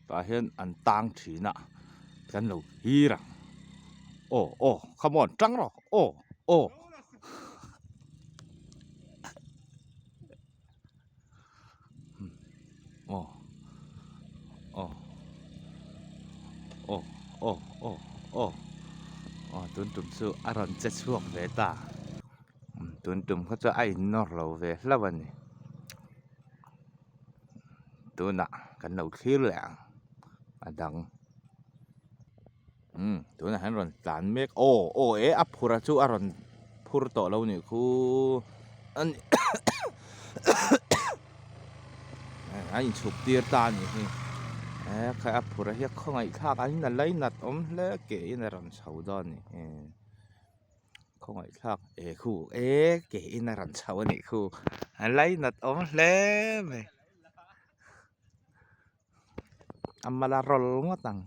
Tah hian an tang thin a kan lo thlir ang aw aw come on tang rawh aw aw aw aw aw aw aw aw aw tun tum chu a rawn che chhuak ve ta tun tum kha chu a in nawr lo ve hlauh a ni. Tunah kan lo thlir leh ang a dang umm tunah hian rawn tlan mek aw aw e a phur a chu a rawn phur tawh lo nih khu a ni a inchhuk tir ta a nih hi e khai a phur a hi a khawngaih thlak a in a lainat awm hle ke in a rawn chho dawn a ni e. Khawngaih thlak e khu e ke in a rawn chho a nih khu a lainat awm hle mai a mala rawl ngawt ang.